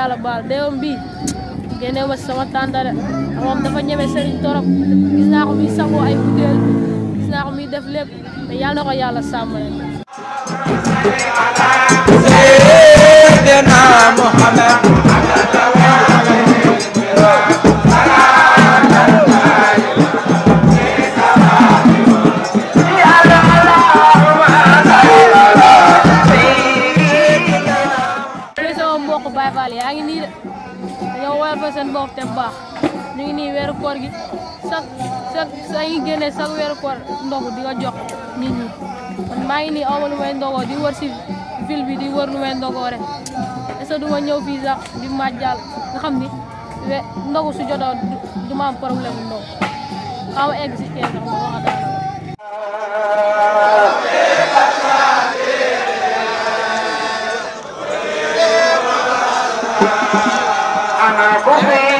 yàlla baal déewam bii génne ma sama tànta de moom dafa ñeme sëriñ torop gis naa ko muy sangoo ay butéel gis naa ko muy def lépp mais yàlla na ko yàlla sàmm leen. Seydina Muhammad Baay Faal yaa ngi nii de dañoo woyal fa seen bopp te baax ñu ngi nii weeru koor gi sa ngi génne sax weeru koor ndogu di nga jox nit ñi man maa ngi nii awma lu may ndogoo di wër si ville bi di wër lu may ndogoo rek est-ce que du ma ñëw fii sax di màjjal nga xam ni ndogu su jotoo du ma am problème bu ndogu xaw ma egg si kee sax ma waxataan Hey,